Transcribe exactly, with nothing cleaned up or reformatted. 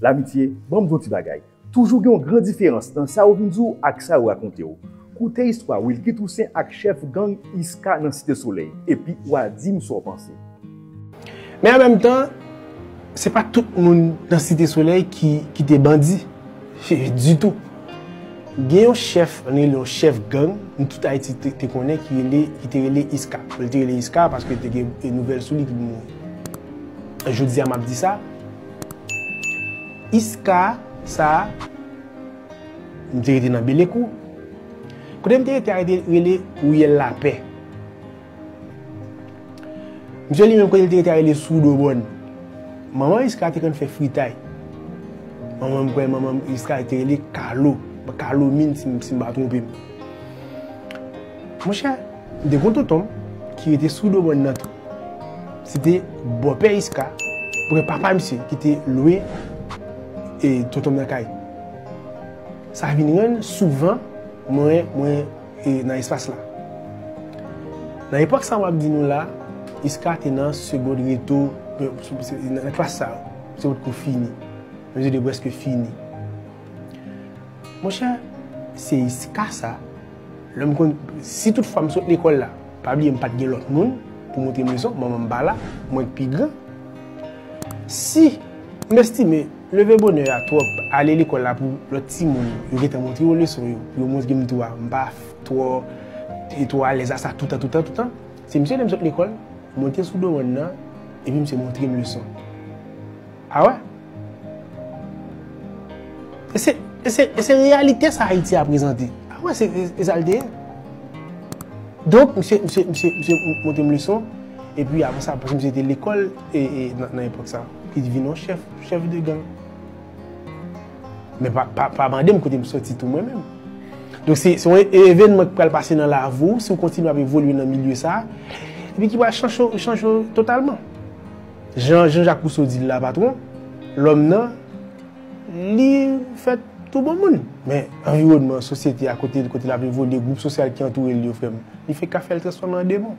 Lamitye, ban m di w yon ti bagay. Toujou gen yon gran diferans nan sa yo vin di w ak sa yo rakonte w. Koute istwa Wilky Toussaint ak chèf gang Iska nan Site Solèy, epi w a di m sa w panse. Men an menm tan, se pa tout moun nan Site Solèy ki, ki te bandi. Ditou. Gen yon chèf, ann rele yon chèf gang, nou tout Ayiti te, te konnen, ki rele, ki te rele Iska. Li te rele Iska paske te gen nouvèl sou li ki mouri. Jodi a, m ap di sa. Iska, sa, m te rete nan Belekou. Kote m te rete a, te rele Riyèl Lapè. Misye li menm, kote l te rete a, rele Soudobòn. Manman Iska te konn fè fritay. Manman m, kwè manman Iska te rele Kalo. Kalo Min, si, si m pa twonpe m. Monchè, m te gon tonton m ki rete Soudobòn nan tou. Se te bòpè Iska, prè papa misye, ki te lwe, e, tonton m nan kay. Sa vin rann souvan mwen, mwen, e, nan espas la. Nan epòk sa m ap di nou la, Iska te nan segond reto, e, nan klas sa, se potko fini. Mesye te prèske fini. Monchè, se Iska sa, lè m konn, si tout fwa m sot lekòl la, pa bliye m pa t gen lòt moun pou montre m leson, manman m pa la, mwen k pi gran. Si m estime leve bonè a twòp, ale lekòl la pou lòt timoun yo gentan montre yo leson yo, pou yo montre m tou a, m pa twò, e twò alèz a sa toutan, toutan, toutan, se misye lè m sot lekòl, monte sou do mòn nan, epi misye montre m leson. A wè? E se, e se, e se reyalite sa Ayiti a prezante. A wè, se, e, e sa l te ye. Donk, misye, misye, misye, misye montre m leson. Epi apre sa, paske misye te lekòl e, e, nan, nan epòk sa, li te vin yon chèf, chèf de gang. Men pa, pa, pa mande m kote m soti tou mwen menm. Donk, se, se yon e-, evènman ki pral pase nan lavi w, si w kontinye ap evolye nan milye sa, epi ki pral chanje, chanje w totalman. Jan Jean-Jacques Rousseau di l la, patwon, lòm nan, li fèt tou bon moun. Men, anviwònman, sosyete a, kote, kote l ap evolye, gwoup sosyal ki antoure l yo, frè m, li fenk ka fè l transfòme an demon.